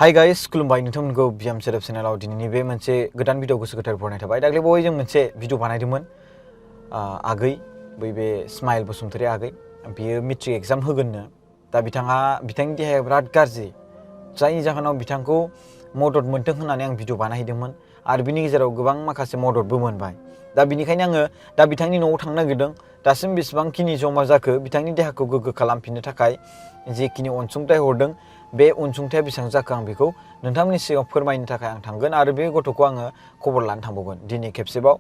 Hi guys, खुलुमबाय नोंथांमोनखौ बियाम सेराब चेनेलाव दिनैनि बे मोनसे गोदान भिडिअ गोसो गोथार बरायनाय थाबाय। दाख्लै बावै जों मोनसे भिडिअ बानायदोंमोन आगै बै स्माइल बसुमतारी आगै बियो मेट्रिक एग्जाम होगोननो। दा बिथांनि देहाया बिराद गाज्रि जायनि जाहोनाव बिथांखौ मदद मोनथों होननानै आं भिडिअ बानायहैदोंमोन आरो बिनि गेजेराव गोबां माखासे मददबो मोनबाय। दा बिनिखायनो आङो दा बिथांनि न'आव थांनो नागिरदों। दासिम बेसेबांखिनि जमा जाखो बिथांनि देहाखौ गोग्गो खालामफिननो थाखाय जेखिनि अनसुंथाइ हरदों बे अनसुंथाया बेसेबां जाखो आं बेखौ नोंथांमोननि सिगाङाव फोरमायनो थाखाय आं थांगोन आरो बे गथ'खौ आङो खबर लानो थांबावगोन दिनै खेबसेबाव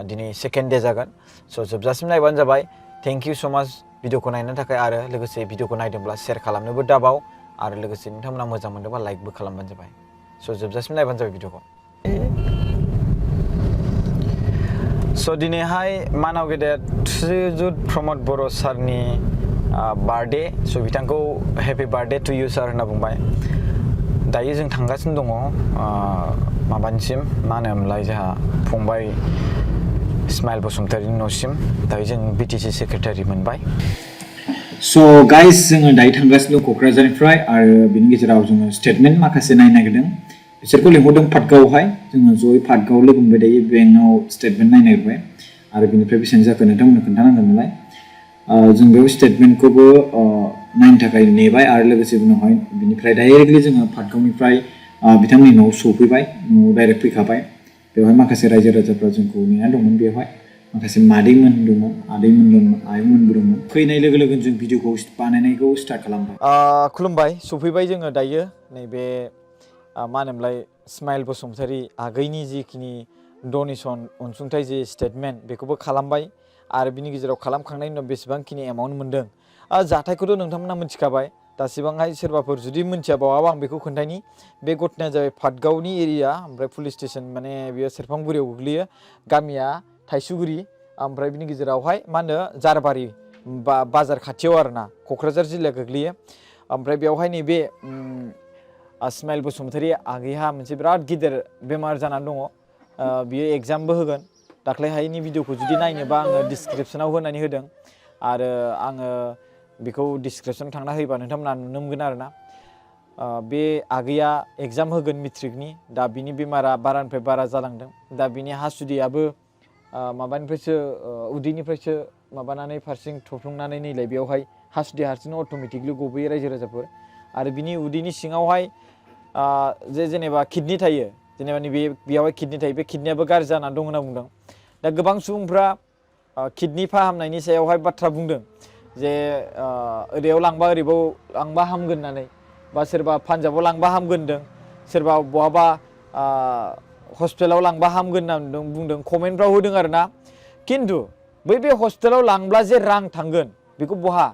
दिनै सेकेन्ड डे जागोन। स' जोबजासिम नायबानो जाबाय। थेंक इउ स' माच भिडिअखौ नायनो थाखाय आरो लोगोसे भिडिअखौ नायदोंब्ला शेयार खालामनोबो दाबाव आरो लोगोसे नोंथांमोना मोजां मोनदोंबा लाइकबो खालामबानो जाबाय। स' जोबजासिम नायबानो जाबाय भिडिअखौ। स' दिनैहाय मानाव गेदेर श्रीजुत प्रमद बर' सारनि बार्थडे। स' बिथांखौ हेपि बार्थडे टु इउ सार होनना बुंबाय। दायो जों थांगासिनो दङ माबानिसिम मा होनोमोनलाय जोंहा फंबाय स्माइल बसुमतारीनि न'सिम। दायो जों बिटिसि सेक्रेटारि मोनबाय। स' गाइस जोङो दायो थांगासिनो दं क'क्राझारनिफ्राय आरो बिनि गेजेराव जोङो स्टेटमेन्ट माखासे नायनो नागिरदों। बिसोरखौ लिंहरदों पाटगावआवहाय जोङो जयै पाटगाव लोगो मोनबाय दायो बेंकआव स्टेटमेन्ट नायनो नागिरबाय आरो बिनिफ्राय बेसेबां जाखो नोंथांमोननो खोन्थानांगोन नालाय जों बेयाव स्टेटमेन्टखौबो नायनो थाखाय नेबाय आरो लोगोसे उनावहाय बिनिफ्राय डाइरेक्टलि जोङो पाटगावनिफ्राय बिथांमोननि न'आव सौफैबाय। न'आव डाइरेक्ट फैखाबाय। बेवहाय माखासे रायजो राजाफ्रा जोंखौ नेना दंमोन। बेवहाय माखासे मादैमोन दंमोन, आदैमोन दंमोन, आयंमोनबो दंमोन। फैनाय लोगो लोगो जों भिडिअखौ बानायनायखौ स्टार्ट खालामबाय। खुलुमबाय सफैबाय जोङो दायो नैबे मा होनोमोनलाय स्माइल बसुमतारी आगैनि जिखिनि डनेसन अनसुंथाइ जि स्टेटमेन्ट बेखौबो खालामबाय आरो बिनि गेजेराव खालामखांनायनि उनाव बेसेबांखिनि एमाउन्ट मोनदों जाथायखौथ' नोंथांमोना मिथिखाबाय। दासिबांहाय सोरबाफोर जुदि मिथियाबावाबा आं बेखौ खोन्थानि। बे घटनाया जाबाय पाटगावनि एरिया ओमफ्राय पुलिस स्टेसन माने बेयो सेरफांगुरियाव गोग्लैयो। गामिया थाइसुगुरि ओमफ्राय बिनि गेजेरावहाय मा होनो जारबारि बाजार खाथियाव आरोना क'क्राझार जिल्लाया गोग्लैयो। ओमफ्राय बेवहाय नैबे स्माइल बसुमतारी आगैहा मोनसे बिराद गिदिर बेमार जानानै दङ। बियो एग्जामबो होगोन। दाख्लैहायनि भिडिअखौ जुदि नायनोबा आङो डिसक्रिपसनाव होनानै होदों आरो आङो बेखौ डिसक्रिपसन थांना होयोबा नोंथांमोना नुनो मोनगोन आरोना। बे आगैया एग्जाम होगोन मेट्रिकनि। दा बिनि बेमारा बारानिफ्राय बारा जालांदों। दा बिनि हासुदैयाबो माबानिफ्रायसो उदैनिफ्रायसो माबानानै फारसें थुफ्लुंनानै नैलाय बेयावहाय हासुदै हारसिंनो अट'मेटिकलि गबोयो रायजो राजाफोर। आरो बिनि उदैनि सिङावहाय जेनेबा किडनि थायो जेनेबा बेयावहाय किडनि थायो बे किडनियाबो गाज्रि जानानै दं होनना बुंदों। दा गोबां सुबुंफ्रा किडनि फाहामनायनि सायावहाय बाथ्रा बुंदों जे ओरैयाव लांबा ओरैबाव लांबा हामगोन होननानै बा सोरबा पान्जाबाव लांबा हामगोन होनदों सोरबा बहाबा हस्पिटालाव लांबा हामगोन होनना बुंदों कमेन्टफ्राव होदों आरोना। खिन्थु बे हस्पिटालाव लांब्ला जे रां थांगोन बेखौ बहा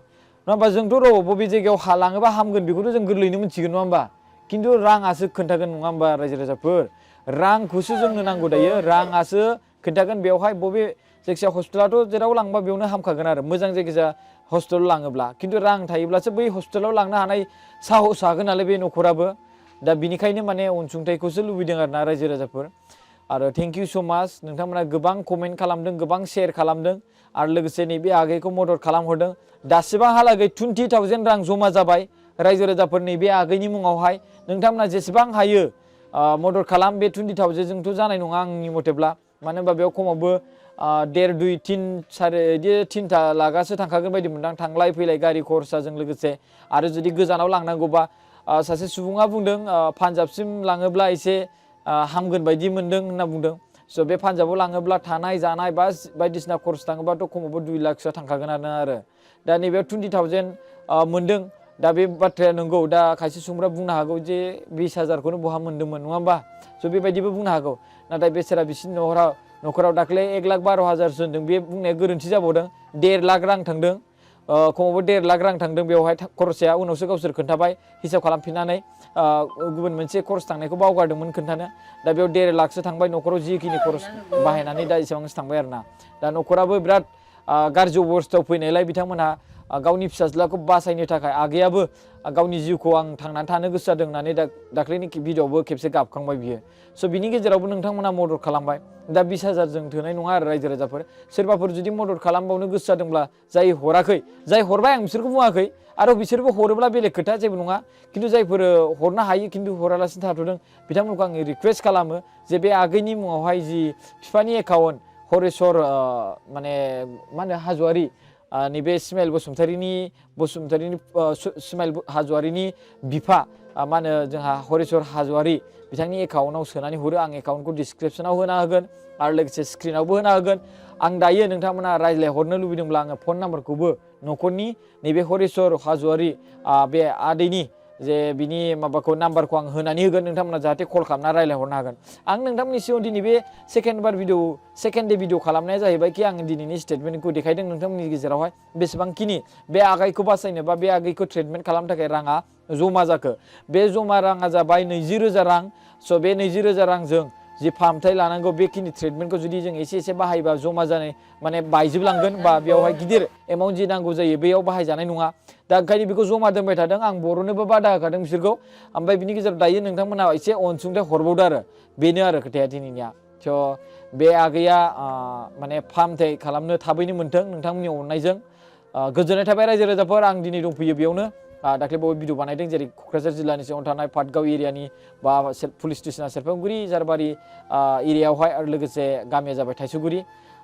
नङा होमबा जोंथ' बबे जायगायाव लाङोबा हामगोन बेखौथ' जों गोरलैनो मिथिगोन नङा होमबा। खिन्थु राङासो खोन्थागोन नङा होमबा रायजो राजाफोर। रांखौसो जोंनो नांगौ दायो। राङासो खोन्थागोन बेवहाय बबे जायखिजाया हस्पिटालाथ' जेराव लांबा बेयावनो हामखागोन आरो मोजां जायखिजाया हस्पिटालाव लाङोब्ला। खिन्थु रां थायोब्लासो बै हस्पिटालाव लांनो हानाय साहस हागोन नालाय बे न'खराबो। दा बिनिखायनो माने अनसुंथाइखौसो लुबैदों आरोना रायजो राजाफोर। आरो थेंक इउ स' माच नोंथांमोना गोबां कमेन्ट खालामदों गोबां शेयार खालामदों आरो लोगोसे नैबे आगैखौ मदद खालामहरदों। दासिमहालागै 20,000 रां जमा जाबाय रायजो राजाफोर नैबे आगैनि मुङावहाय। नोंथांमोना जेसेबां हायो मदद खालाम। बे 20,000जोंथ' जानाय नङा आंनि मथेब्ला। मानो होनबा बेयाव खमावबो 1.5, 2, 3, 4 बिदि 3 लाखसो थांखागोन बायदि मोनदां थांलाय फैलाय गारि खरसाजों लोगोसे। आरो जुदि गोजानाव लांनांगौबा सासे सुबुङा बुंदों पान्जाबसिम लाङोब्ला एसे हामगोन बायदि मोनदों होनना बुंदों। स' बे पान्जाबाव लाङोब्ला थानाय जानाय बा बायदिसिना खरस थाङोबाथ' खमावबो 2 लाखसोआ थांखागोनानो आरो। दा नैबेयाव 20,000 मोनदों। दा बे बाथ्राया नंगौ। दा खायसे सुबुंफ्रा बुंनो हागौ जे 20,000खौनो बहा मोन्दोंमोन नङा होमबा। स' बेबायदिबो बुंनो हागौ। नाथाय बेसेरा बिसिनि न'खराव दाख्लै 1,12,000 होनदों बे बुंनाया गोरोन्थि जाबावदों। 1.5 लाख रां थांदों। खमावबो 1.5 लाख रां थांदों बेवहाय खरसाया। उनावसो गावसोर खोन्थाबाय हिसाब खालामफिननानै गुबुन मोनसे खरस थांनायखौ बावगारदोंमोन खोन्थानो। दा बेयाव 1.5 लाखसो थांबाय न'खराव जिखिनि खरस बाहायनानै दा एसेबांसो थांबाय आरोना। दा न'खराबो बिराद गाज्रि अबस्थायाव फैनायलाय बिथांमोनहा गावनि फिसाज्लाखौ बासायनो थाखाय आगैयाबो गावनि जिउखौ आं थांनानै थानो गोसो जादों होननानै दाख्लैनि भिडिअ'आवबो खेबसे गाबखांबाय बियो स' बिनि गेजेरावबो नोंथांमोना मदद खालामबाय दा 20,000 जों थोनाय नङा आरो रायजो राजाफोर सोरबाफोर जुदि मदद खालामबावनो गोसो जादोंब्ला जाय हराखै जाय हरबाय आं बिसोरखौ बुङाखै आरो बिसोरबो हरोब्ला बेलेग खोथा जेबो नङा खिन्थु जायफोर हरनो हायो खिन्थु हरालासिनो थाथ'दों बिथांमोनखौ आङो रिक्वेस्ट खालामो जे बे आगैनि मुङावहाय जि बिफानि एकाउन्ट हरेस्वर माने मा होनो हाज'वारि नैबे स्माइल बसुमतारीनि स्माइल हाज'वारिनि बिफा मा होनो जोंहा हरेस्वर हाज'वारि बिथांनि एकाउन्टआव सोनानै हरो आं एकाउन्टखौ डिसक्रिपसनाव होना होगोन आरो लोगोसे स्क्रिनावबो होना होगोन आं दायो नोंथांमोना रायज्लायहरनो लुबैदोंब्ला आङो फन नाम्बारखौबो न'खरनि नैबे हरेस्वर हाज'वारि बे आदैनि जे बिनि माबाखौ नाम्बारखौ आं होनानै होगोन नोंथांमोना जाहाथे कल खालामना रायज्लायहरनो हागोन आं नोंथांमोननि सिगाङाव दिनै बे सेकेन्ड दे भिडिअ खालामनाया जाहैबाय कि आं दिनैनि स्टेटमेन्टखौ देखायदों नोंथांमोननि गेजेरावहाय बेसेबांखिनि बे आगैखौ बासायनो बा बे आगैखौ ट्रिटमेन्ट खालामनो थाखाय राङा जमा जाखो बे जमा राङा जाबाय 20,000 रां स' बे 20,000 रांजों जि फाहामथाय लानांगौ बेखिनि ट्रिटमेन्टखौ जुदि जों एसे बाहायबा जमा जानाय माने बायजोबलांगोन बा बेयावहाय गिदिर एमाउन्ट जि नांगौ जायो बेयाव बाहायजानाय नङा दा ओंखायनो बेखौ जमा दोनबाय थादों आं बर'नोबो बादा होखादों बिसोरखौ ओमफ्राय बिनि गेजेराव दायो नोंथांमोना एसे अनसुंथाइ हरबावदो आरो बेनो आरो खोथाया दिनैनिया स' बे आगैया माने फाहामथाय खालामनो थाबैनो मोन्थों नोंथांमोननि अननायजों गोजोननाय थाबाय रायजो राजाफोर आं दिनै दंफैयो बेयावनो दाख्लै बावै भिडिअ बानायदों जेरै क'क्राझार जिल्लानि सिङाव थानाय पाटगाव एरियानि बा पुलिस स्टेसना सेरफांगुरि झारबारि एरियायावहाय आरो लोगोसे गामिया जाबाय थाइसौगुरि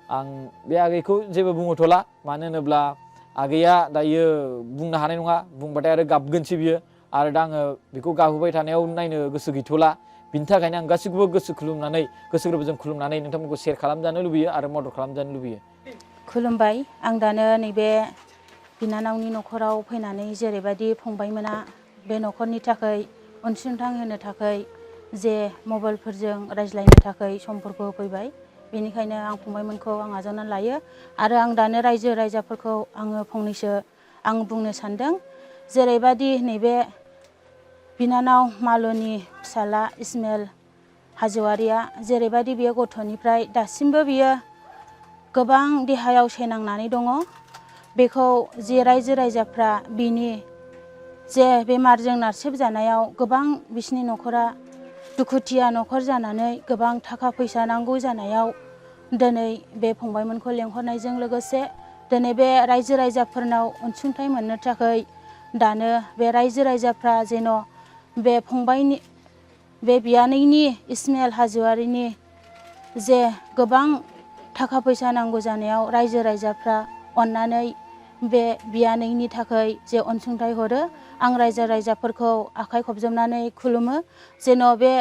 आं बे आगैखौ जेबो बुंहरथ'ला मानो होनोब्ला आगैया दायो बुंनो हानाय नङा बुंबाथाय आरो गाबगोनसो बियो आरो दा आङो बेखौ गाबहोबाय थानायाव नायनो गोसो गैथ'ला बिनि थाखायनो आं गासैखौबो गोसो गोरबोजों खुलुमनानै नोंथांमोनखौ शेयार खालामजानो लुबैयो आरो मदद खालामजानो लुबैयो खुलुमबाय आं दानो नैबे बिनानावनि न'खराव फैनानै जेरैबायदि फंबायमोना बे न'खरनि थाखाय अनसुंथाइ होनो थाखाय जे मबाइलफोरजों रायज्लायनो थाखाय समफोरखौ होफैबाय बेनिखायनो आं फंबायमोनखौ आं आजावनानै लायो आरो आं दानो रायजो राजाफोरखौ आङो फंनैसो आं बुंनो सानदों जेरैबायदि नैबे बिनानाव माल'नि फिसाला इस्माइल हाज'वारिया जेरैबायदि बियो गथ'निफ्राय दासिमबो बियो गोबां देहायाव सैनांनानै दङ बेखौ जे रायजो राजाफ्रा बिनि जे बेमारजों नारसेबजानायाव गोबां बिसिनि न'खरा दुखुथिया न'खर जानानै गोबां थाखा फैसा नांगौ जानायाव दिनै बे फंबायमोनखौ लेंहरनायजों लोगोसे दिनै बे रायजो राजाफोरनाव अनसुंथाइ मोननो थाखाय दानो बे रायजो राजाफ्रा जेन' बे फंबायनि बे बियानैनि इस्माइल हाज'वारिनि जे गोबां थाखा फैसा नांगौ जानायाव रायजो राजाफ्रा अननानै बे बियानैनि थाखाय जे अनसुंथाइ हरो आं रायजो राजाफोरखौ आखाइ खबजबनानै खुलुमो जेन' बे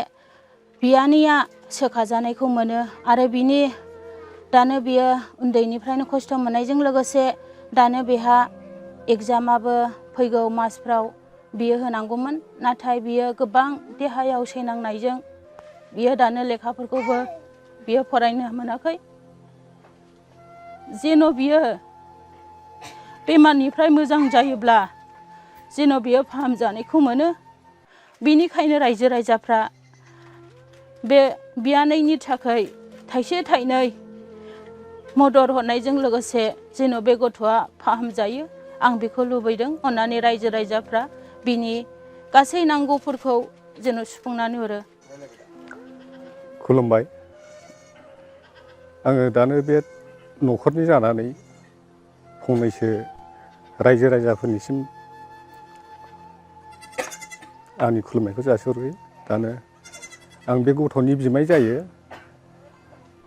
बियानैया सोखाजानायखौ मोनो आरो बिनि दानो बियो उन्दैनिफ्रायनो खस्थ' मोननायजों लोगोसे दानो बेहा एग्जामाबो फैगौ मासफ्राव बियो होनांगौमोन नाथाय बियो गोबां देहायाव सैनांनायजों बियो दानो लेखाफोरखौबो बियो फरायनो मोनाखै जेन' बियो बेमारनिफ्राय मोजां जायोब्ला जेन' बियो फाहामजानायखौ मोनो बेनिखायनो रायजो राजाफ्रा बे बियानैनि थाखाय थाइसे थाइनै मदद हरनायजों लोगोसे जेन' बे गथ'आ फाहामजायो आं बेखौ लुबैदों अननानै रायजो राजाफ्रा बिनि गासै नांगौफोरखौ जेन' सुफुंनानै हरो खुलुमबाय आङो दानो बे न'खरनि जानानै फंनैसो रायजो राजाफोरनिसिम आंनि खुलुमनायखौ जासिहरो दानो आं बे गथ'नि बिमाय जायो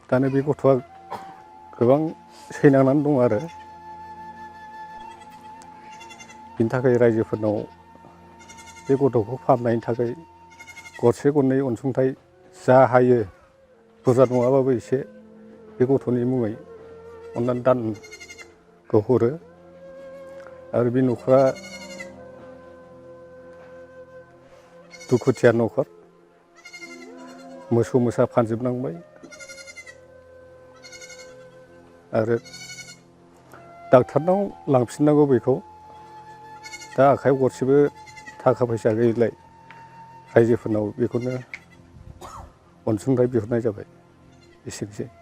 दानो बे गथ'आ गोबां सैनांनानै दं आरो बिनि थाखाय रायजोफोरनाव बे गथ'खौ फाहामनायनि थाखाय गरसे गरनै अनसुंथाइ जा हायो बुरजा नङाबाबो एसे बे गथ'नि मुङै अननानै दानखौ हरो आरो बे न'खरा दुखुथिया न'खर मोसौ मोसा फानजोबनांबाय आरो डाक्टारनाव लांफिननांगौ बेखौ दा आखाइयाव गरसेबो थाखा फैसा गैयिलाय रायजोफोरनाव बेखौनो अनसुंथाइ बिहरनाय जाबाय एसेनोसै